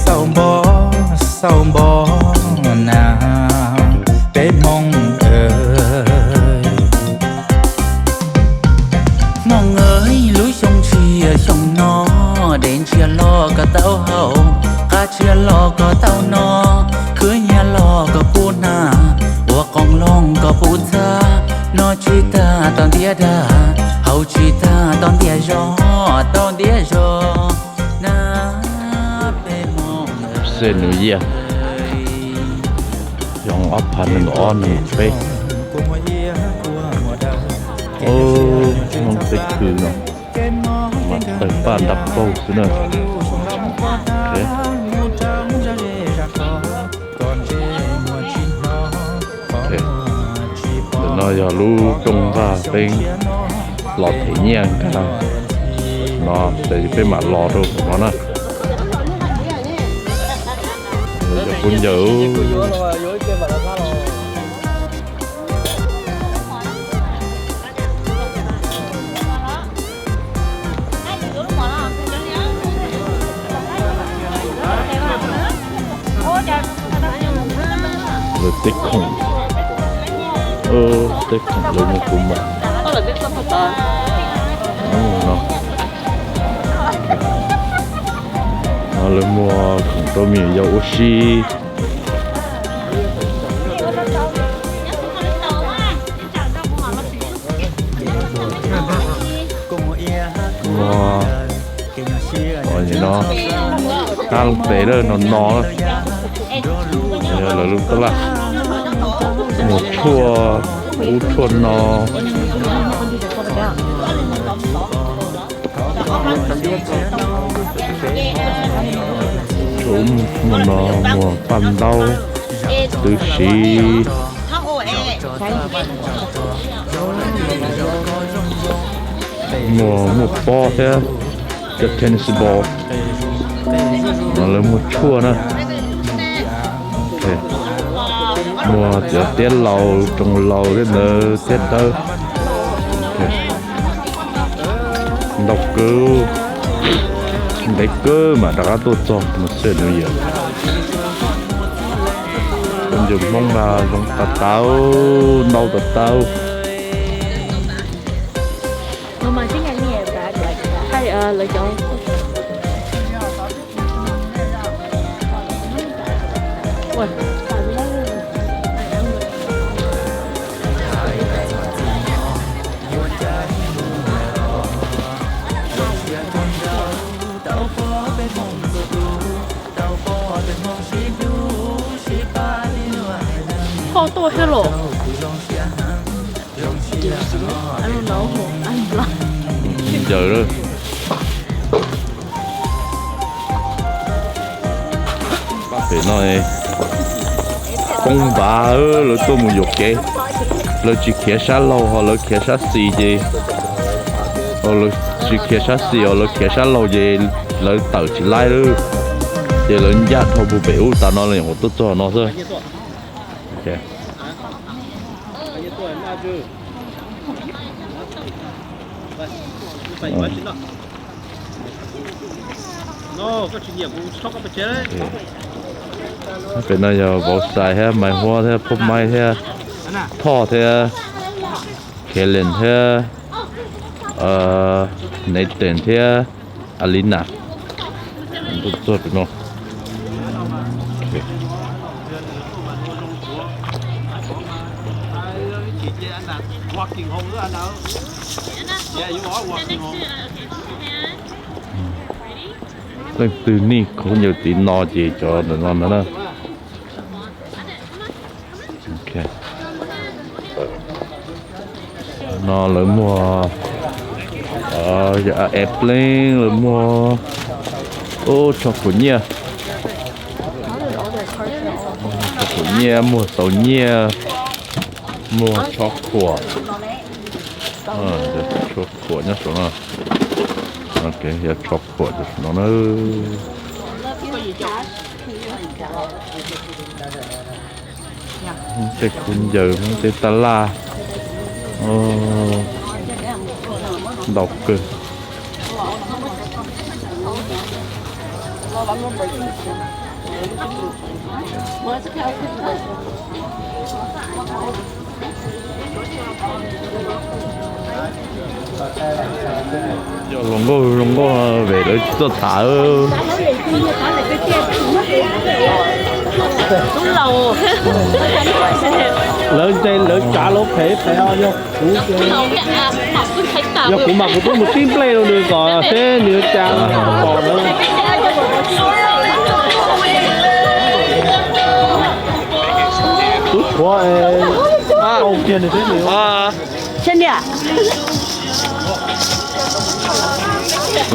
Xaus npo, xaus npo na, peb Hmoob. Hmoob aw, lub xyoo tshiab xyoo no, dej ntshiab los koj tau haus, qab tshiab los koj tau noj, khwb nyiab los koj pub hnav, ua qoob loo koj pub txhab, noj tsis tag tau ntiav dag, haus tsis tag tau ntiav zog, tau ntiav zog na. Xej nus yiaj, xyoo ob phav nees nkaum ob nees nkaum peb. Hmoob tej khw no mas tawg paj nrab paug xwb na. Ntawm no yog lub rooj nqaj peb los them nyiaj nkag no, ces peb mam los rau hauv no na. Cov phooj ywg, lawv tej khoom, tej khoom lawv muag kuv mom no. No lawv muag khoom rau me nyuam yaus ua si. Muag, no, kab looj tes lawm no no, yog lawv lub tab laj. Muag tshuaj, ub tshuaj no. Muag no, muag paj ntaub, tw siv, muag, muag pob thiab cov tennis ball. No lawv muag tshuaj na. Muag cov tiab laus, tsoos laus thiab ntawd, tiab dawb. Ntau kawg, ntev kawg mam rov qab tuaj txog no xwb nws yawm. Phooj ywg Hmoob mas zoo tas tas, ntau tas tas. Ho tuaj thiab los. Ncaws lawm. Pem no poob npav, lawv tuaj mus yuam kev. Lawv tsis khiav sab laug ho lawv khiav sab xis ces, lawv tsis khiav sab xis os, lawv khiav sab laug ces lawv tawm tsis laib lawm. Ces lawv ncaj dhau puag pem ub tas no los uas tuaj txog no xwb. Pem no yog Vauv Xais thiab Maiv Huab thiab Phub Maib thiab Thoj thiab Khelias thiab Nathan thiab Alina. Tuaj pem no. Leej twg nij khaub ncaws tiv no ces cov ntawm no ntag na. No lawv muag, airplane, lawv muag, ub, tsho khuam nyiaj, tsho khuam nyiaj, muag xauv nyiaj, muag tsho khuam, tsho khuam nyob saum no. Yog tsho khuam saum no na. Tej khaub ncaws, tej tab laj, ntau kawg. Cov hluas nkauj zoo nkauj no vem lawv tsis tuaj tham. Lawv nce lawv tsav lawv phem phem os, yog kuv, yog kuv mas kuv twb mus tib nplej rau nws kom seb nws yuav cas pom na. Kuv tshuav tau kiag nws thiab nws.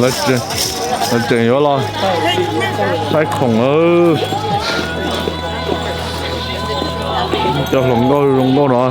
Lawv tseem yuav los saib khoom. Cov hluas nkauj zoo nkauj no.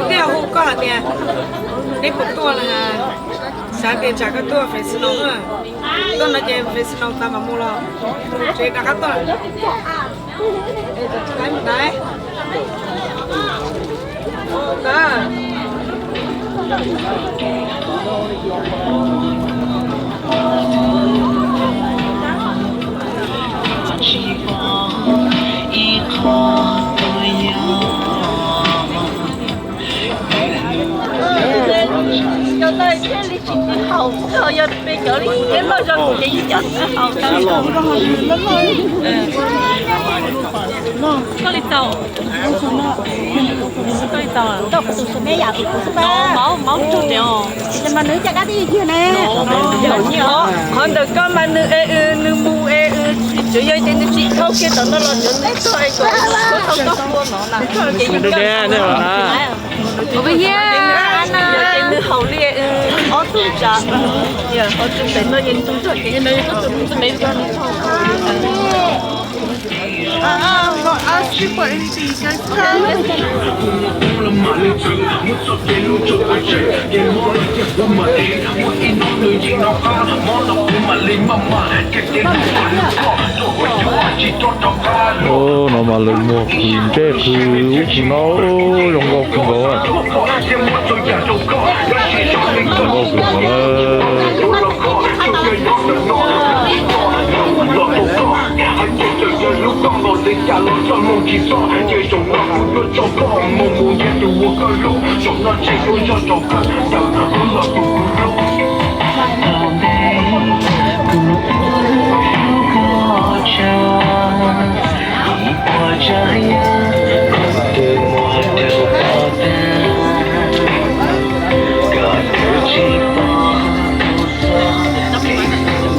Tej hu koj hais tias neb puas tuaj, xav tias tsam koj tuaj Fresno, tuaj no ces Fresno tas mam mus los tsev rov qab tuaj. Cov no thiaj li tsis tsis haum, yog peb cov li thiab loj zog ces yeej cov tsis haum. Koj li tau, koj li tau, maub maub tug tias os. Mas nws cas dab tsi yig ne. Qhov ntawm koj mas nws es nws mus es tsuav yog ces nws tsis thau kiag tom no los tsuav nws txog es kom tau koj hlua no na. Ces yog koj ces nws haum li ob tug tsam, ob tug pem no ces nws txog ces Ub, no mas lawv muag qhwv ntsej qhwv ub qhwv no, zoo nkauj kawg nkaus. Zoo nkauj kawg nkaus na.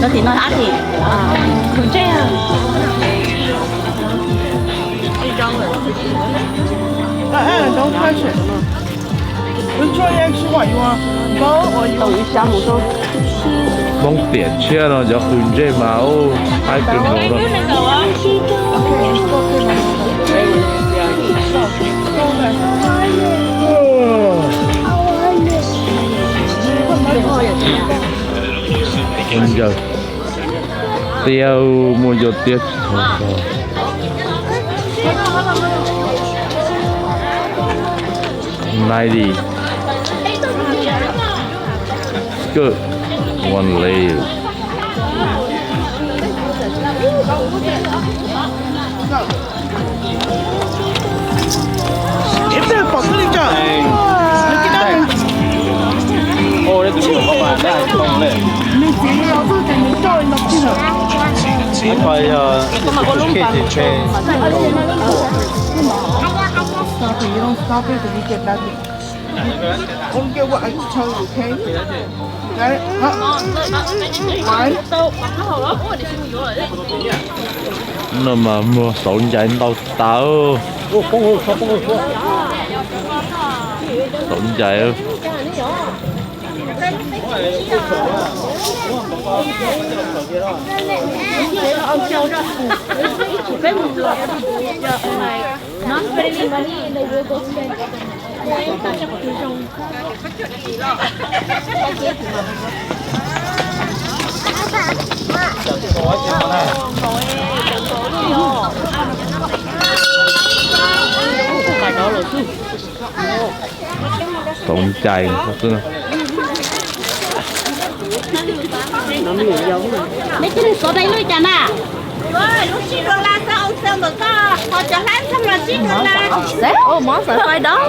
Cov tim no ab tim, khwv ntsej. Hmoob tiam tshiab no cov qhwv ntsej mas ub, haib kawg nkaus no. Ua ncaws tiab, muaj ncua tiab tsis txhob txog. Ninety. Skirt, one layer. Nws txiv los txog ces nws coj li no kiag lawm. Stop it, you don't stop it, you get nothing. Only get what I tell you, okay? No mas muag xauv ncais ntau tas. Xauv ncais. Xauv ncais xwb. Neb cia li xauv dai lub li cas na? Lub tsib dollar xwb, oo xwb mas koj ho cov hlab ntxog los tsib dollar. Xav, oo, mov xav fai dab.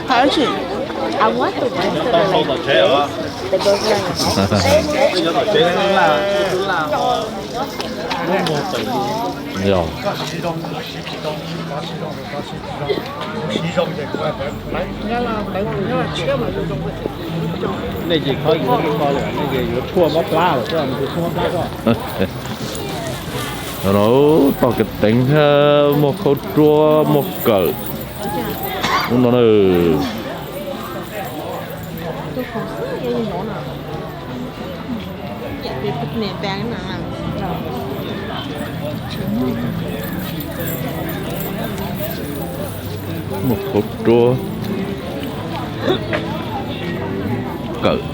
How much? I want the rest of the, like, the burger. Yog. Nej ces qhov yuav koj lawm, nej ces yuav tshuaj mob plab lawm, tshuaj mob plab koj. No toj kev teev thiab muaj khaub ruab muaj kawm. Ub no na. Muaj khaub ruab kawm.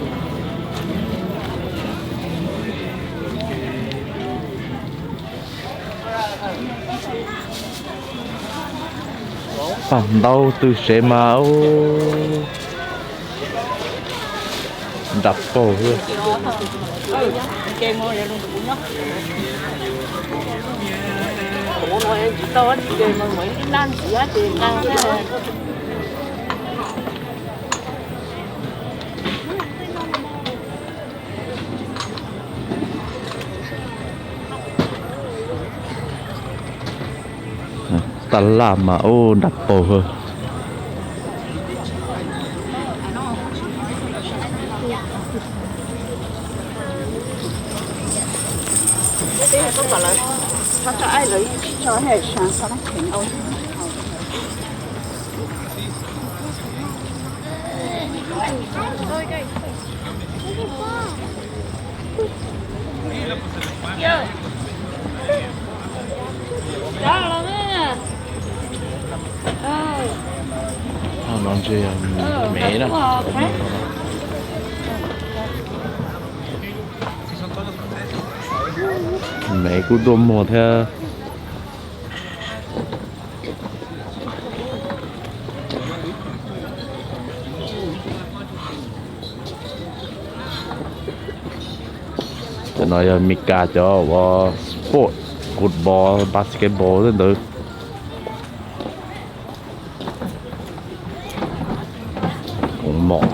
Paj ntaub twb sev mas. Nram paug xwb. Taj laj mas ub nram paug. No ntshe yog me na. Me kuj tuaj muag thiab. Cov no yog Mes Kas cov uas sport, football, basketball tej ntawd. Koom mom.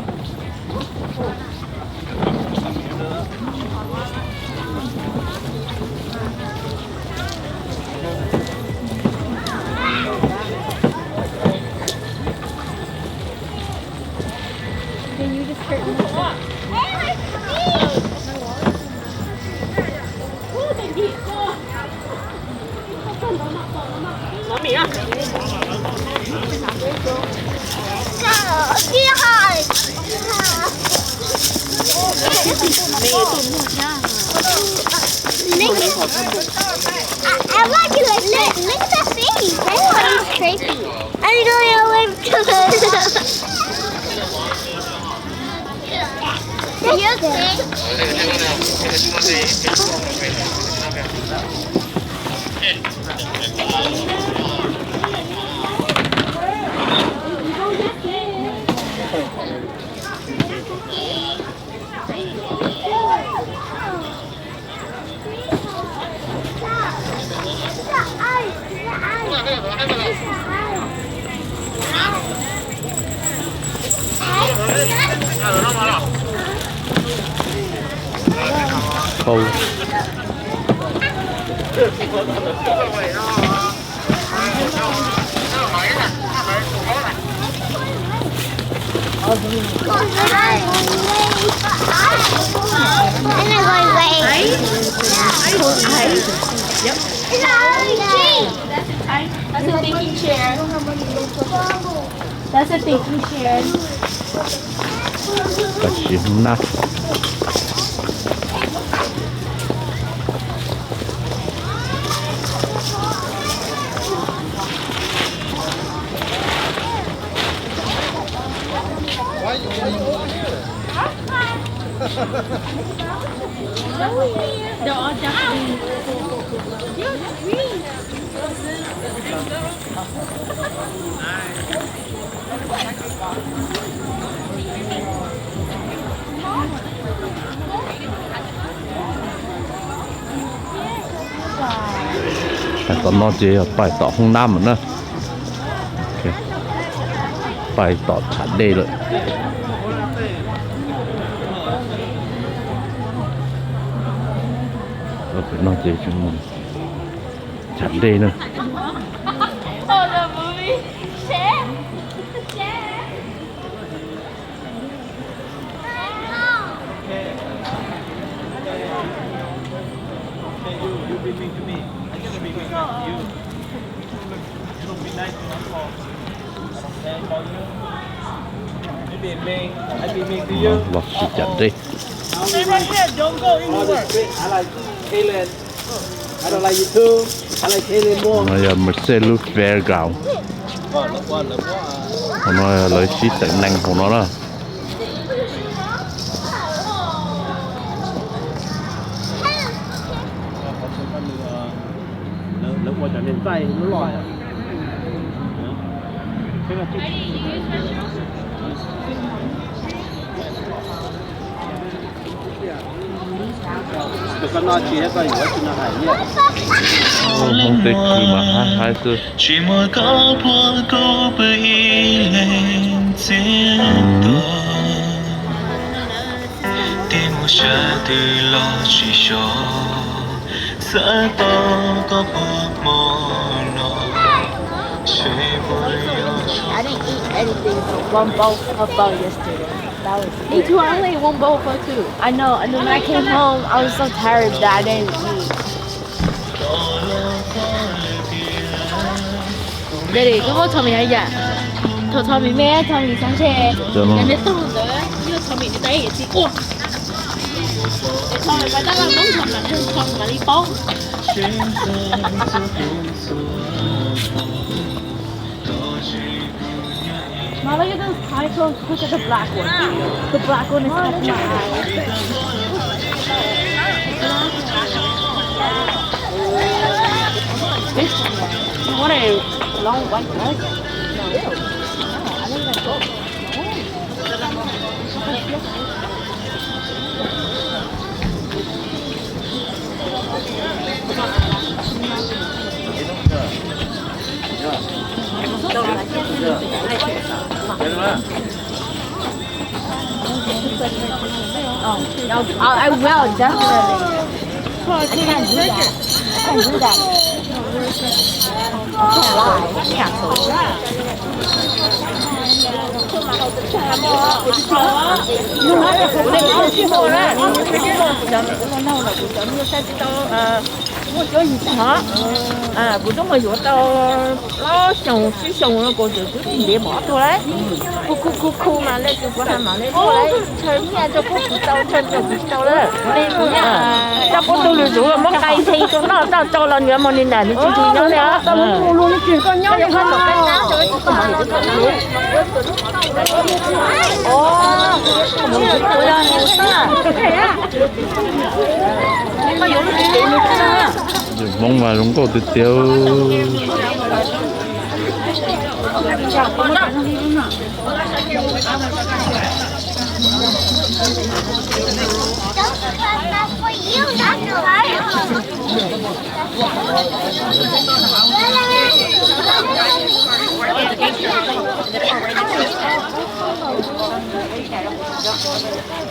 I, I like it like that. Look, look at that face. That one's crazy. I don't know where to look. Are you okay? Khau. That's a thinking chair. That's a thinking chair. Tam sim hnub nab. They're all Japanese. Pais tom no ces yog pais tom hoob nab mas na. Pais tom tsham dej lawm. Pem no ces tsham dej na. Los sib cam dej. No yog Merced Lewis Fairground. Hauv no lawv sib teev neeg hauv no na. Hmoob teb chaws mas haib haib xwb. Tsis muaj koj puag kuv pw ib leeg txiaj tos, tib mus sab twg los tsis so, xav tau koj puag hmo no, seb puas yog. I didn't eat anything but one bowl of pho yesterday. That was it. Me too, I only ate one bowl of pho too. I know, and then when I came home, I was so tired that I didn't eat. Daddy, koj muab txhob mis ib yam, txhob txhob mis me, txhob mis xyov ntshe. Cov no. Cov niag tug ntawd yog txhob mis nws tab yam tsis ua. Es txhob mis pas tab laj noob txhob mam li, txhob mam li paub. Mom, look at those Thai clothes. Look at the black one. The black one is catching my eye. This one. You want a long white dress? No. Oh, I think that's gold. Oh. Oh, I will, definitely. I can't do that. I can't do that. I can't lie. I can't. Muaj cov yim tag hov, kuv twb mus yuav tau plaub xyoos tsib xyoos no kuv tseem twb tsis ntev pom tuag lawm. Kuv khu khu khu mas le kuv kuv hais mam le tuag lawm, ntshaw nyiaj rau kuv tsis tau, ntshaw rau kuv tsis tau lawm. Rau kuv tus lwm tus muab qai nthe rau noj tau rau los nws mus nws nam nws tsis nyob li os. Yus Hmoob mas zoo nkauj tiag tiag.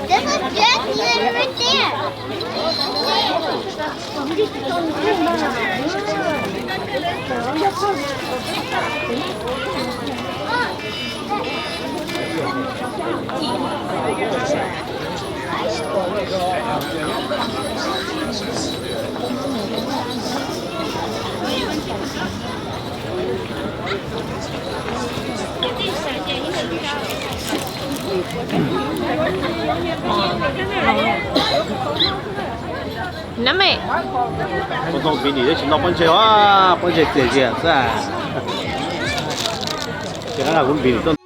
There's a jet right there. Nab me, poj ntxoog Npis Nim twb tsis noj pob ntseg, pob ntseg txias zias xwb. Ces qab kuv Npis Nim tuaj.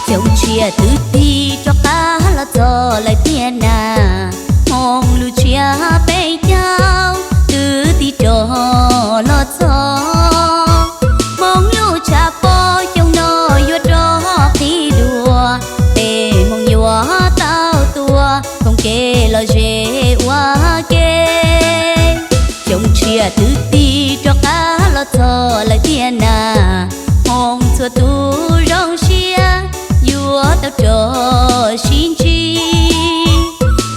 Xyoo tshiab twb tig rov qab los txog lawm tiag na, hmoo lub tshiab peb caug twb tig rov los txog. Hmoob lub tshav pob xyoo no yuav rov qhib dua, peb Hmoob yuav tau tua koom kev los ze ua ke. Xyoo tshiab twb tig rov qab los txog lawm tiag na, hmoo txhua tus zoo siab yuav tau rov sib ntsib.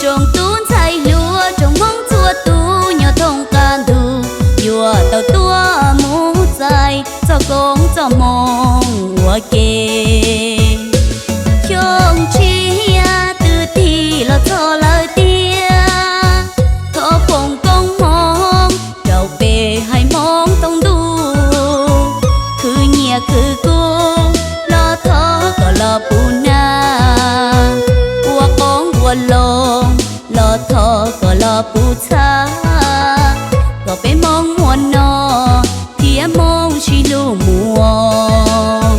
Tsoom tub ntxhais hluas tsoom Hmoob txhua tus nyob thoob qab ntuj yuav tau tuaj mus txais txoj koob txoj hmoo ua ke. Xyoo tshiab twb tig los txog lawm tiag, thov foom koob hmoov rau peb haiv Hmoob thoob ntuj. Khwv nyiaj khwv kub los thov kom los puv nag, ua qoob ua loo los thov kom los puv txhab, kom peb Hmoob muaj noj thiab Hmoob sib hlub muaj.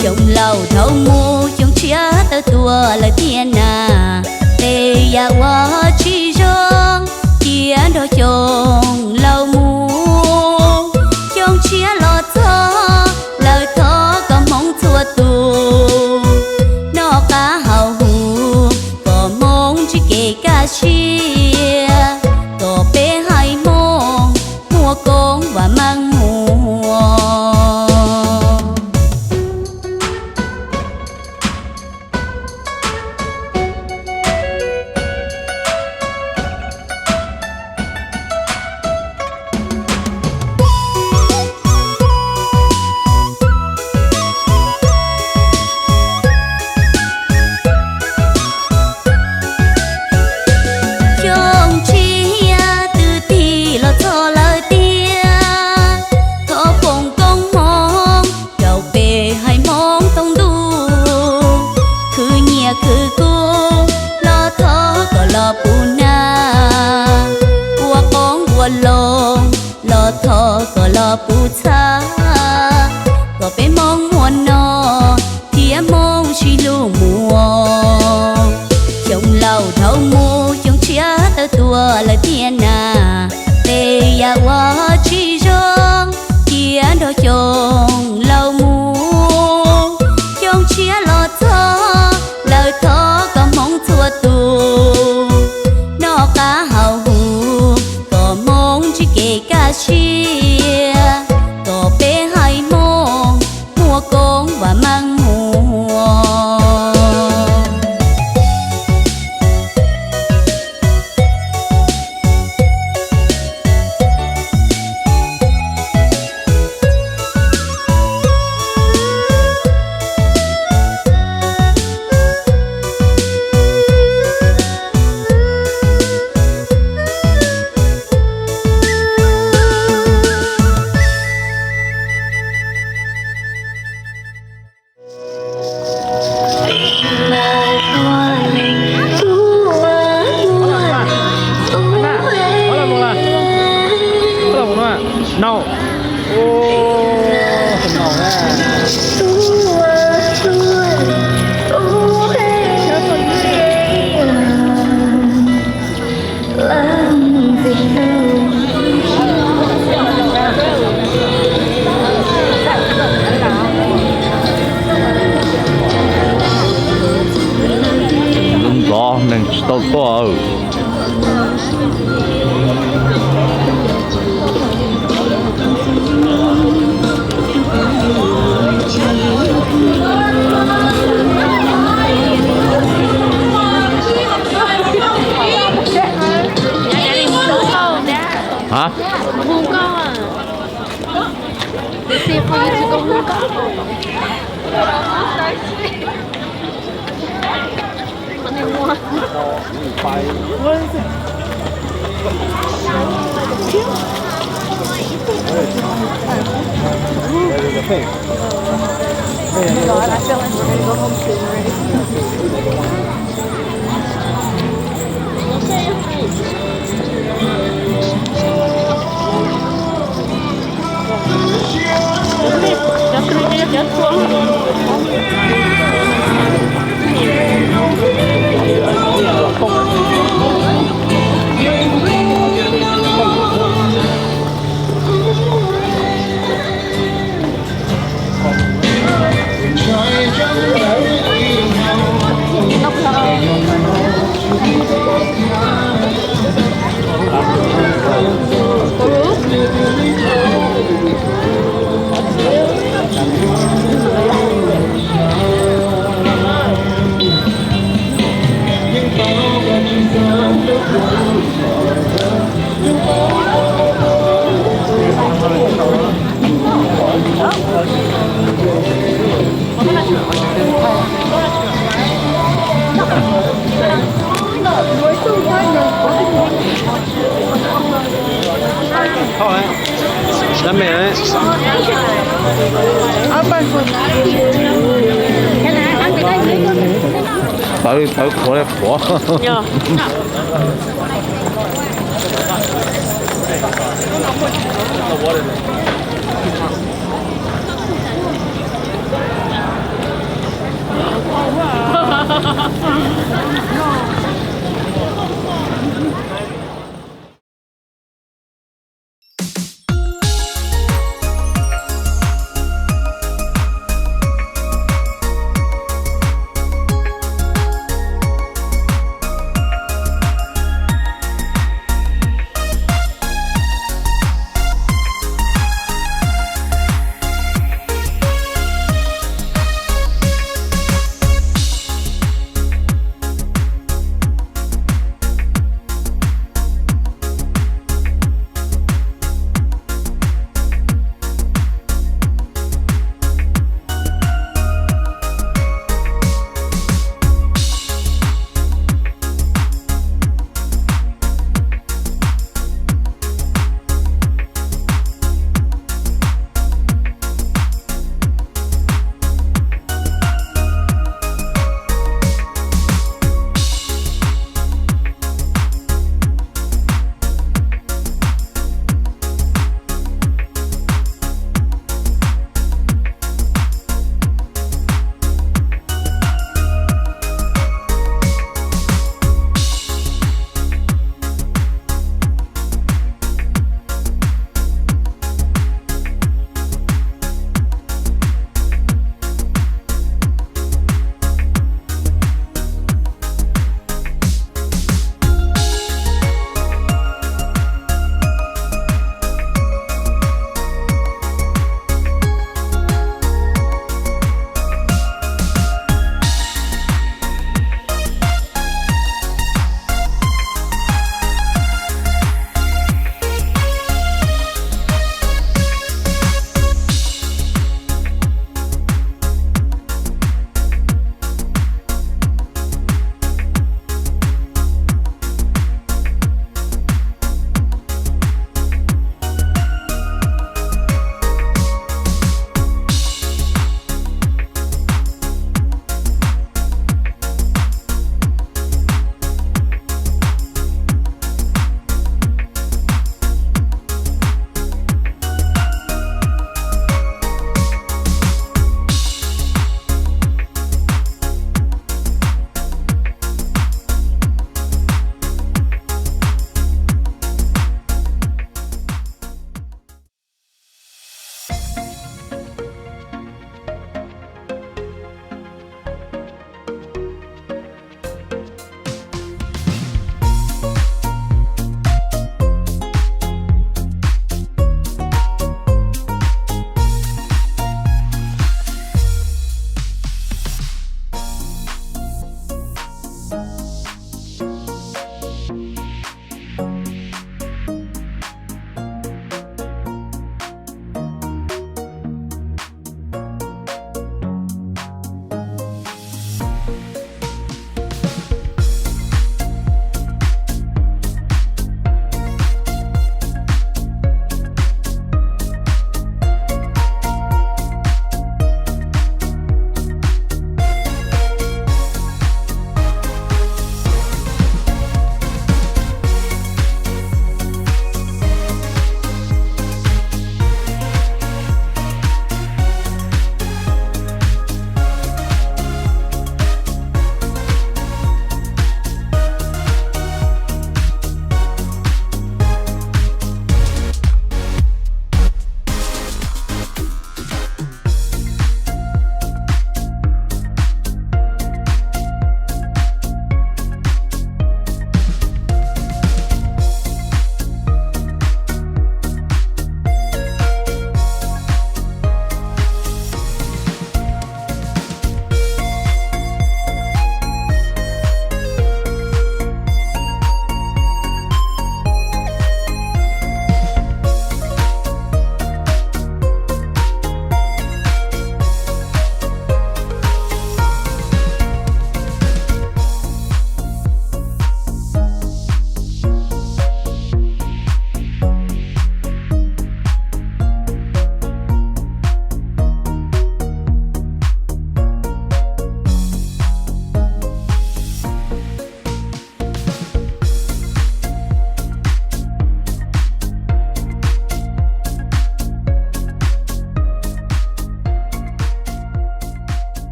Xyoo laus dhau mus xyoo tshiab tawm tuaj lawm tiag na, tej yam uas tsis zoo cia nrog xyoo laus mus. Xyoo tshiab los txog lawm thov kom Hmoob txhua tus noj qab haus huv, kom Hmoob ntsib kev kaj siab, kom peb haiv Hmoob muaj koob vam meej muaj. Xyoo tshiab twb tig los txog lawm tiag, thov foom koob hmoov rau peb haiv Hmoob thoob ntuj. Khwv nyiaj khwv kub los thov kom los puv nag, ua qoob ua loo los thov kom los puv txhab, kom peb Hmoob muaj noj thiab Hmoob sib hlub muaj. Xyoo laus dhau mus xyoo tshiab tawm tuaj lawm tiag na, tej yam uas tsis zoo cia nrog xyoo laus mus. Xyoo tshiab los txog lawm thov kom Hmoob txhua tus noj qab haus huv, kom Hmoob ntsib kev kaj siab, kom peb haiv Hmoob muaj koob vam meej muaj. Ntxov neeg tsis tau tuaj. What is it? There's a pig. Oh my God, I feel like we're gonna go home soon already. Dab me, pawv pawv qhuav li qhuav.